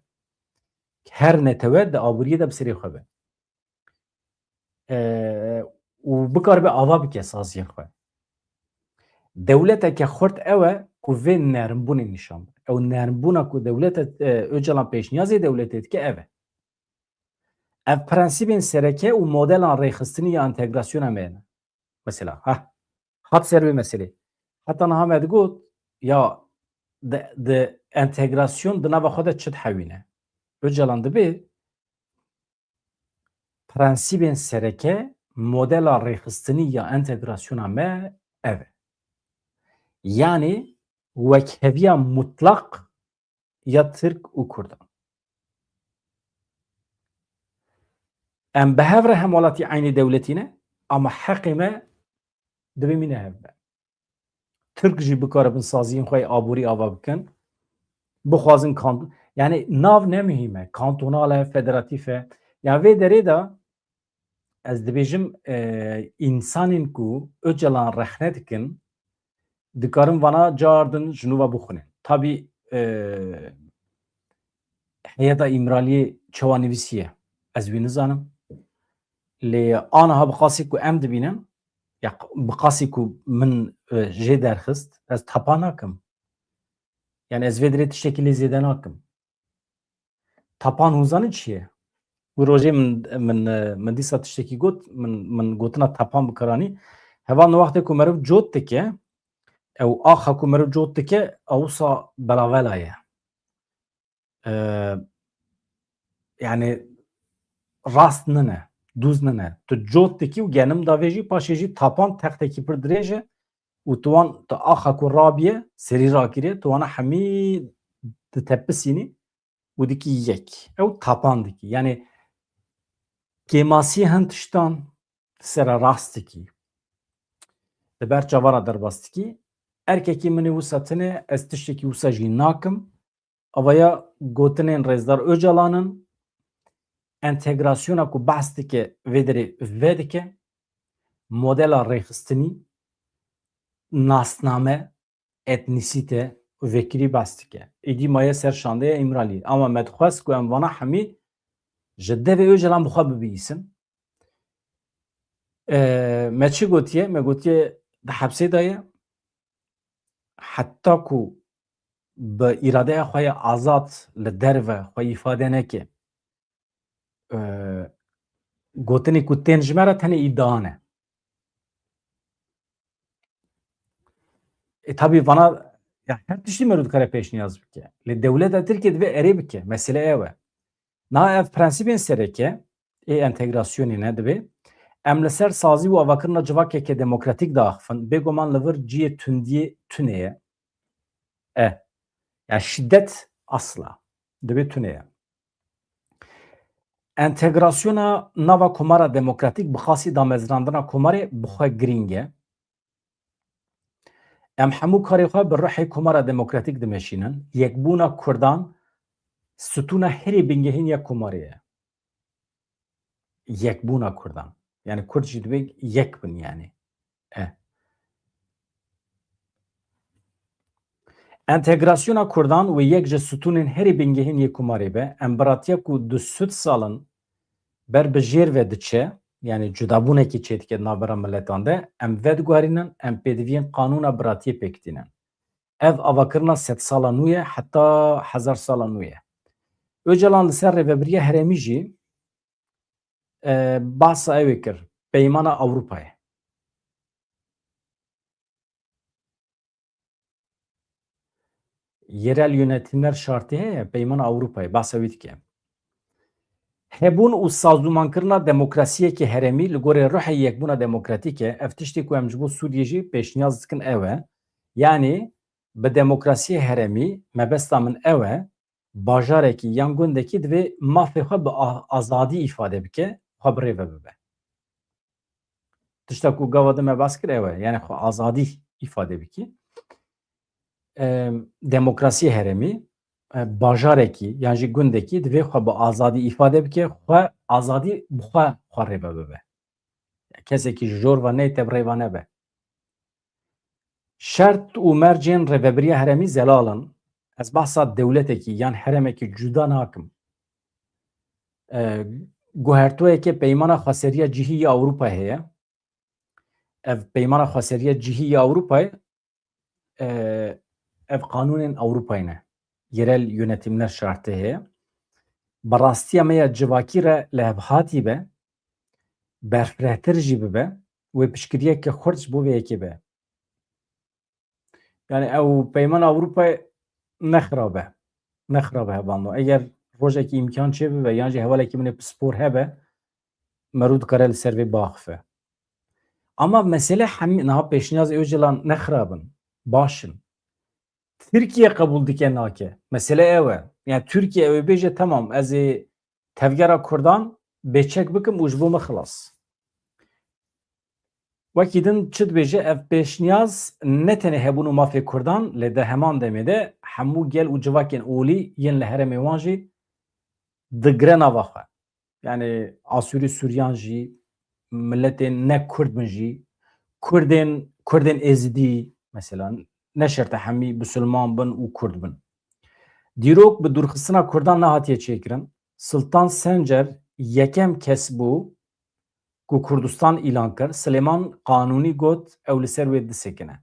Her netewe di aboriyê de bi serê xwe be. Ee, û bikaribe ava bike saziyên xwe. Dewleteke xurt ew e ku vê nermbûnê nîşan bide. Ew nermbûna ku dewlete, e, Ocalan pêşniyazê dewletê dike ev e. Ev prensîbên sereke û modelan rêxistinî ya entegrasyona me ne. Mesela, ha, hat ser wê meselê. Heta niha me digot, ya di, di entegrasyon di nava xwe de çi dihewîne? Ocalan dibê prensîbên sereke modela rêxistinî ya entegrasyona me ev e. Yanî wekheviya mutlaq ya Tirk û Kurdan. Em bi hev re hemwelatî eynî dewletî ne, ama heqê me divê mîne hev be. Tirk jî bikaribin saziyên xwe yê aborî ava bikin, bixwazin kant-, yani nav ne muhîm e, kantonal e, federatîf e. Yani vê derê de ez dibêjim, e, însanên ku Ocalan rexne dikin, dikarin vana cardin ji nû ve bixwînin. Tabî, e, heyeta Îmraliyê çawa nivîsiye, ez wî nizanim. Lê aniha bi qasî ku em dibînin, ya bi qasî ku min, e, jê derxist, ez tapa nakim. Yani ez vê dirê tiştekî lê zêde nakim. Tapan hûn zanin çi ye? Wî rojê min, min, min dîsa tiştekî got, min, min gotina tapan bi kar anî. Heval, wextê ku meriv cot dike, ew axa ku meriv cot dike, ew wisa belavela ye. Ee, yani rast nine, dûz nine. Tu cot dikî û genim davêjî, paşê jî tapan textekî pir dirêj e û tu wan, tu axa ku rabiye, serî rakiriye, tu wana hemî ditepisînî û dikî yek. Ew tapan dikî. Yani kêmasî hin tiştan sere rast dikî. Li ber çava re derbas dikî. Erkekî min ê wisa tune, ez tiştekî wisa jî nakim. Avaya gotinên Rêzdar Ocalan in, entegrasyona ku behs dike vê derê vedike, modela rêxistinî, nasname, etnîsîte û vekirî behs dike. Êdî maye ser şandeya Îmraliyê. Ama me dixwest ku em vana hemî ji devê Ocalan bi xwe bibihîsin. Ee, me çi gotiye? Me gotiye di hepsê de ye. Heta ku bi îradeya xwe ya azad li derve xwe îfade neke, e, Gotinê ku tên ji me re tenê îdia ne. E, tabî vana, ya her tiştî merû dikare pêşniyaz bike. Lê dewleta Tirkiyê divê erê bike. Mesele ew e. Niha ev prensîbên sereke ê entegrasyonê ne divê em li ser sazî û avakirina civakeke demokratîk diaxifin. Bêguman li vir cihê tundiyê tune ye. E, ya şiddet asla. Divê tune ye. Entegrasyona nava Komara Demokratîk bi xasî damezrandina Komarê bi xwe girîng e. Em hemû karê xwe bi ruhê Komara Demokratîk dimeşînin. Yekbûna Kurdan stûna herî bingehîn ya Komarê ye. Yekbûna Kurdan. Yani Kurd jî divê yek bin yani. E. Entegrasyona Kurdan wê yek ji stûnên herî bingehîn yê Komarê be. Em bi ratiya ku du sed sal in ber bi jêr ve diçe, yani cudabûnekî çêdike di navbera miletan de, em vediguherînin, em pêdiviyên qanûna biratiyê pêk tînin. Ev avakirina sedsala nû ye, heta hezar sala nû ye. Ocalan li ser rêvebiriya herêmî jî, e, behsa ew ê kir, Peymana Ewropayê. Yerel yönetimler şartı heye, Peymana Ewropayê, behsa wî dike. Hebûn û sazûmankirina demokrasiyeke herêmî li gorî ruhê yekbûna demokratîk e. Ev tiştê ku em ji bo Sûriyê jî pêşniyaz dikin ew e. Yanî bi demokrasiyê herêmî mebesta min ew e, bajarekî yan gundekî divê mafê xwe bi a-, azadî îfade bike, xwe bi rê ve bibe. Tişta ku gava din me behs kir ew e, yani xwe azadî îfade bikî. Em, demokrasiyê herêmî, e, bajarekî yan jî gundekî divê xwe bi azadî îfade bike, xwe azadî bi xwe, xwe rê ve bibe. Kesekî ji jor ve neyê te bi rê ve nebe. Şert û mercên rêvebiriya herêmî zelal in. Ez behsa dewletekî yan herêmekî cuda nakim. E, guhertoyeke Peymana Xweseriya Cihî ya Ewropa heye. Ev Peymana Xweseriya Cihî ya Ewropayê, e, ev qanûnên Ewropayê ne. Yerel yönetimler şartı heye. Bi rastiya me ya civakî re lihevhatî be, berfirehtir jî bibe, wê piştgiriyeke xurt ji bo vê yekê be. Yani ew Peymana Ewropayê ne xirab e. Ne xirab e hevalno. Eger rojekî îmkan çêbibe, yan jî hevalekî min ê pispor hebe, merû dikare li ser vê biaxife. Ama mesele hemî, niha pêşniyazê Ocalan ne xirab in, baş in. Tirkiye qebûl dike nake. Mesele ew e. Yani Tirkiye ew ê bêje, temam, ez ê tevgera Kurdan bêçek bikim û ji bo min xilas. Wekî din çi dibêje, ev pêşniyaz ne tenê hebûn û mafê Kurdan, lê di heman demê de hemû gel û civakên olî yên li herêmê wan jî digire nava xwe. Yani Asûrî Suryan jî, miletên ne Kurd bin jî, Kurdên, Kurdên Êzidî mesela, ne şert e hemî Bisilman bin û Kurd bin. Dîrok bi dûrxistina Kurdan nehatiye çêkirin. Sultan Sencer yekem kes bû ku Kurdistan îlan kir. Silêman Qanûnî got ew li ser wê disekine.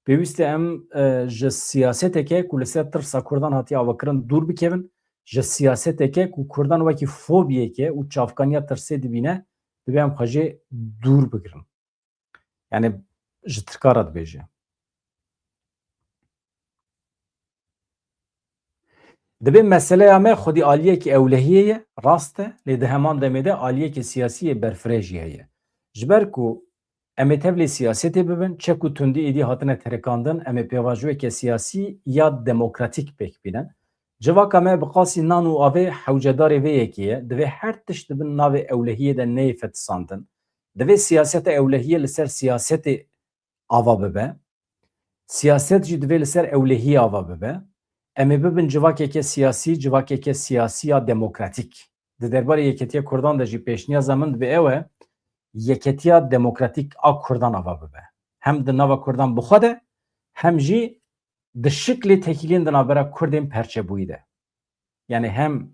Pêwîst e em, e, ji siyaseteke ku li ser tirsa Kurdan hatiye avakirin dûr bikevin, ji siyaseteke ku Kurdan wekî fobiyeke û çavkaniya tirsê dibîne, divê em xwe jê dûr bigirin. Yani ji Tirka re dibêje. Divê meseleya me xwedî aliyekî ewlehiyê ye, rast e, lê di heman demê de aliyekî siyasî yê berfireh jî heye. Ji ber ku em ê tevlî siyasetê bibin, çek û tundî êdî hatine terikandin, em ê pêvajoyeke siyasî ya demokratîk pêk bînin. Civaka me bi qasî nan û avê hewcedarê vê yekê ye, divê her tişt di bin navê ewlehiyê de neyê fetisandin. Divê siyaseta ewlehiyê li ser siyasetê ava bibe. Siyaset jî divê li ser ewlehiyê ava bibe. Em ê bibin civakeke siyasî, civakeke siyasî ya demokratîk. Di derbarê Yeketiya Kurdan de jî pêşniyaza min divê ew e, yeketiya demokratîk a Kurdan ava bibe. Hem di nava Kurdan bi xwe de, hem jî di şiklê tekîliyên di navbera Kurdên perçebûyî de. Yani hem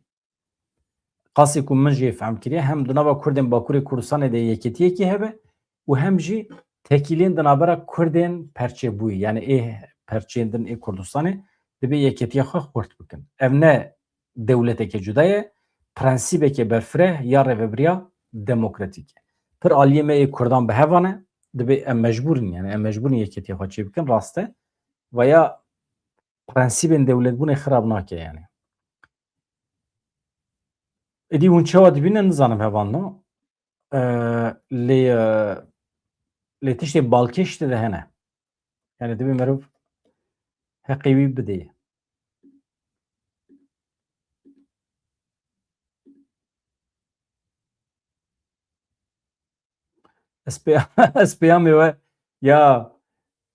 qasî ku min jê fehm kiriye, hem di nava Kurdên Bakurê Kurdistanê de yeketiyekî hebe û hem jî tekîlên di navbera Kurdên perçebûyî, yani ê perçeyên din ê Kurdistanê, divê yeketiya xwe xurt bikin. Ev ne dewleteke cuda ye, prensîbeke berfireh ya rêvebiriya demokratîk e. Pir aliyê me ê Kurdan bi hev e, dibê em mecbûr in, yani em mecbûr in yekîtiya xwe çêbikin, rast e. Veya prensîbên dewletbûnê xirab nake yani. Êdî hûn çawa dibînin nizanim hevalno. Ee, lê, e, lê tiştê balkêş tê de hene. Yani dibê meriv heqê wî bidê. Ez pê-, ez peyamê we ya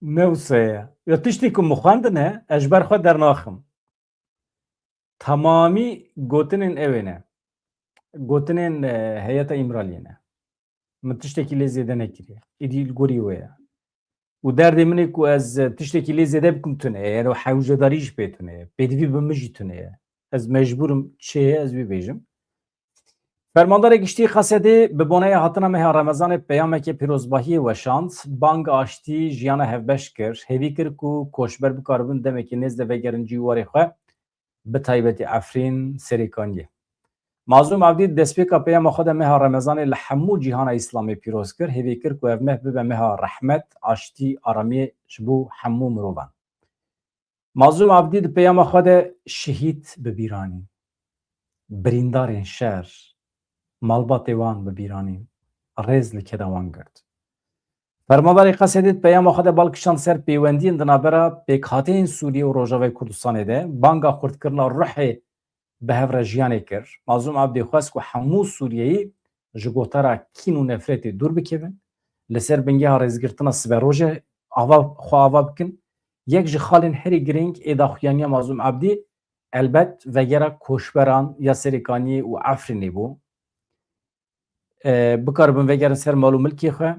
ne wisa ye. Ya tiştê ku min xwendine, ez ji ber xwe dernaxim. Temamî gotinên ew ê ne. Gotinên, e, heyeta Îmraliyê ne. Min tiştekî lê zêde nekiriye. Êdî li gorî wê ye. Û derdê min ê ku ez tiştekî lê zêde bikim tune ye. Ero hewcedarî jî pê tune ye. Pêdivî bi min jî tune ye. Ez mecbûr im çi heye ez wî bêjim. Fermandarê Giştî Xesedê bi boneya hatina meha Remezanê peyameke pîrozbahiyê weşand, bang aştî jiyana hevbeş kir, hêvî kir ku koçber bikaribin demekî nêz de vegerin cîwarê xwe, bi taybetî Efrîn, Serêkaniyê. Mazlûm Evdî di destpêka peyama xwe de meha Remezanê li hemû cîhana Îslamê pîroz kir, hêvî kir ku ev meh bibe meha rehmet, aştî, aramiyê ji bo hemû mirovan. Mazlûm Abdî di peyama xwe de şehîd bi bîr anî, birîndarên şer, malbatê wan bi bîr anî, rêz li keda wan girt. Fermandarê Qesedê di peyama xwe de bal kişand ser pêwendiyên di navbera pêkhateyên Sûriyê û Rojavayê Kurdistanê de, banga xurtkirina ruhê bi hev re jiyanê kir. Mazlûm Abdî xwest ku hemû Sûriyeyî ji gotara kîn û nefretê dûr bikevin, li ser bingeha rêzgirtina siberoje ava, xwe ava bikin. Yek ji xalên herî girîng ê daxuyaniya Mazlûm Abdî elbet vegera koçberan ya Serêkaniyê û Efrînê bû. E, bikaribin vegerin ser mal û milkê xwe.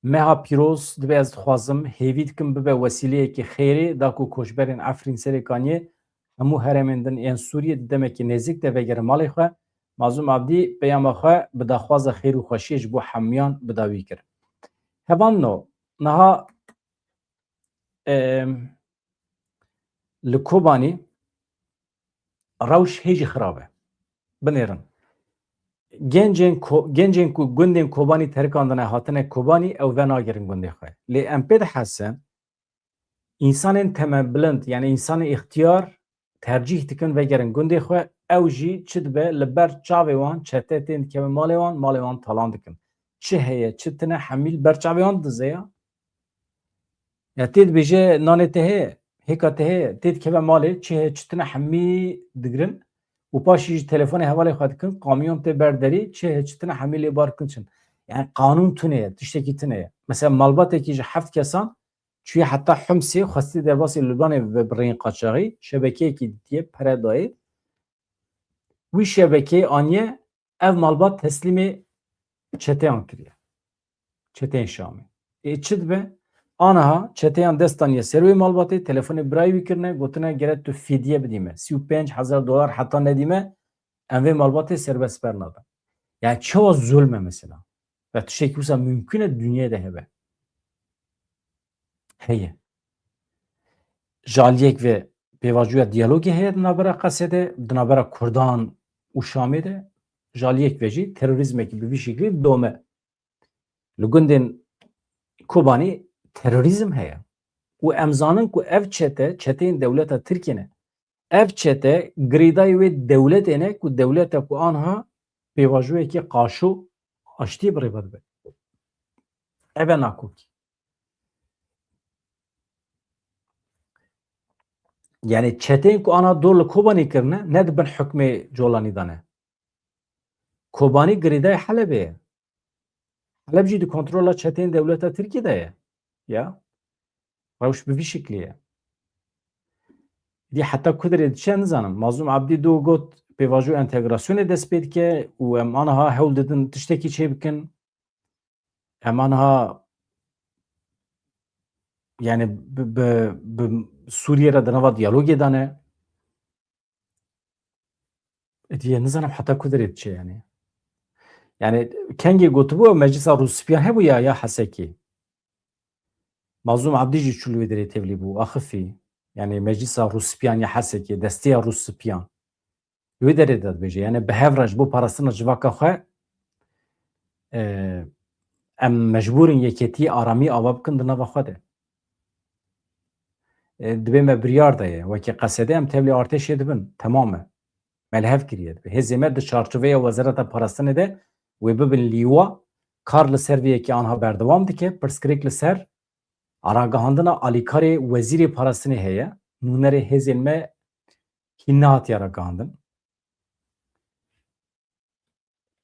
Meha pîroz dibe, ez dixwazim, hêvî dikim bibe wesîleyekî xêrê, da ku koçberên Efrîn, Serêkaniyê, hemû herêmên din ên Sûriyê di demekî nêzîk de vegerin malê xwe. Mazlûm Abdî peyama xwe bi daxwaza xêr û xweşiyê ji bo hemûyan bi dawî kir. Hevalno, niha, em, li Kobanî rewş hê jî xirab e. Binêrin. Gencên ko-, gencên ku gundên Kobanî terikandine hatine Kobanî, ew venagerin gundê xwe. Lê em pê dihesin, însanên temebilind, yani însanên îxtiyar tercîh dikin vegerin gundê xwe, ew jî çi dibe li ber çavê wan çete tên dikeve malê wan, malê wan talan dikin. Çi heye, çi tine hemî li ber çavê wan didize ya. Ya tê dibêje nanê te heye, hêka te heye, tê dikeve malê, çi heye, çi tine hemî digirin û paşî jî telefonê hevalê xwe dikin, kamyon tê ber derî, çi heye, çi tine hemî lê bar dikin çin. Yani qanûn tune ye, tiştekî tune ye. Mesela malbatekî ji heft kesan çûye heta Humsê, xwestiye derbasî Lubnanê bibe bi rêyên qaçaxî, şebekeyekî dîtiye, pere dayê. Wî şebekeyê aniye, ev malbat teslîmê çeteyan kiriye. Çeteyên Şamê. Ê çi dibe? Aniha çeteyan dest daniye ser wê malbatê, telefonê birayê wî kirine, gotine gere tu fîdiye bidî me. Sî û pênc hezar dolar heta nedî me, em vê malbatê serbest bernadin. Yani çawa zulm e mesela? Ve tiştekî wisa mümkün e dinyayê de hebe? Heye. Ji aliyek ve pêvajoya diyalogê heye di navbera Qesedê, di navbera Kurdan û Şamê de, ji aliyek ve jî terorîzmekî bi vî şeklî didome. Li gundên Kobanî terorîzm heye. Û em zanin ku ev çete, çeteyên dewleta Tirkiyê ne. Ev çete girêdayî wê dewletê ne ku dewleta ku anha pêvajoyekî qaşo aştiyê bi rê ve dibe. Ev e nakokî. Yani çeteyên ku ana dor li Kobanî kirine, ne di bin hukmê Colanî de ne. Kobanî girêdayê Helebê ye. Heleb jî di kontrola çeteyên dewleta Tirkiyê de ye. Ya. Rewş bi vî şeklî ye. Dî heta ku derê diçe nizanim. Mazlûm Abdî do got pêvajo entegrasyonê dest pê dike û em aniha hewl didin tiştekî çê bikin. Em aniha yani bi, bi, bi Sûriyê re di nava diyalogê de ne. Êdî nizanim heta ku derê diçe yani. Yani kengê gotibû ew meclisa Rûspiyan hebû ya, ya Hesekê. Mazlûm Abdî jî çû li wê derê tevlî bû, axifî. Yani meclisa Rûspiyan ya Hesekê, desteya Rûspiyan. Li wê derê de dibêje. Yani bi hev re ji bo parastina civaka xwe e, em mecbûr in yeketî, aramî ava bikin di nava xwe de. E, dibê me biryar daye. Wekî Qesedê em tevlî artêşê dibin. Temam e. Me li hev kiriye dibe. Hêzê me di çarçoveya Wezareta Parastinê de wê bibin lîwa, kar li ser vê yekê anha berdewam dike. Pirsgirêk li ser ragihandina alîkarê Wezîrê Parastinê heye. Nûnerê hêzên me hîn nehatiye ragihandin.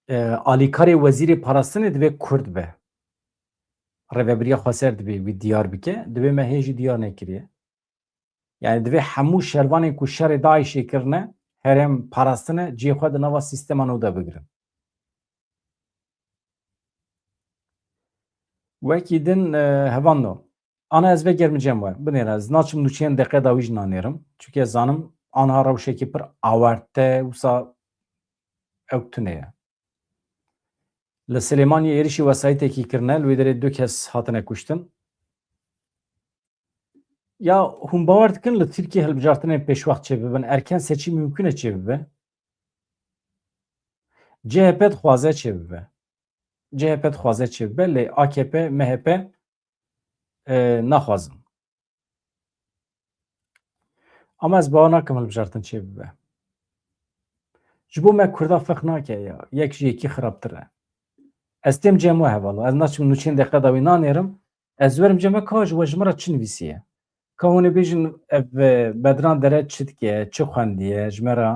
E, alîkarê Wezîrê Parastinê divê Kurd be. Rêvebiriya Xweser divê wî diyar bike. Divê me hê jî diyar nekiriye. Yani divê hemû şervanên ku şerê DAIŞê kirine, herêm parastine, cihê xwe di nava sîstema nû de bigirin. Wekî din, e, hevando. Ana ez vegerim cem we. Binêre, ez naçim nûçeyên deqe dawî jî nanêrim. Çunke ez zanim anha rewşekî pir awarte wisa ew tune ye. Li Silêmaniyê êrişî wesayîtekî kirine, li wê derê du kes hatine kuştin. Ya hûn bawer dikin li Tirkiyê hilbijartinên pêşwext çêbibin? Erken seçîm mimkun e çêbibe? C H P dixwaze çêbibe. C H P dixwaze çêbibe, lê A K P, M H P, e, naxwazin. Ama ez bawer nakim hilbijartin çêbibe. Ji bo me Kurda feq nake ya. Yek ji yekî xirabtir e. Ez têm cem we hevalo. Ez naçim nûçeyên deqe dawî nanêrim. Ez werim cem we, ka ji we, ji min re çi nivîsiye? Ka hûn ê bêjin ev, e, Bedran Dere çi dike, çi xwendiye ji me re?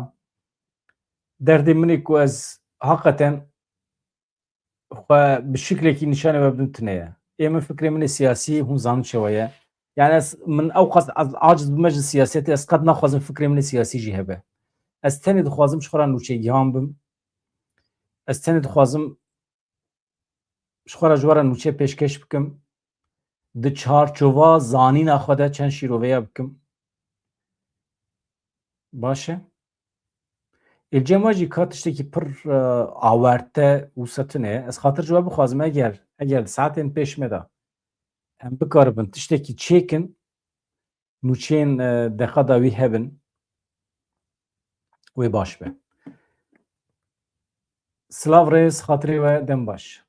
Derdê min ê ku ez heqeten xwe bi şiklekî nîşanê we bidim tune ye. Ê min fikrê min ê siyasî hûn zanin çawa ye. Yani ez, min ew qas ez aciz bime ji siyasetê, ez qet naxwazim fikrê min ê siyasî jî hebe. Ez tenê dixwazim ji xwe re nûçegihan bim. Ez tenê dixwazim ji xwe re ji we re nûçe pêşkêş bikim. Di çarçova zanîna xwe de çend şîroveya bikim. Baş e. Ê cem we jî ka tiştekî pir, e, awarte wisa tune. Ez xatir ji we bixwazim, eger, eger di saetên pêş me de em bikaribin tiştekî çêkin, nûçeyên, e, deqa dawî hebin, wê baş be. Silav rêz, xatirê we, dem baş.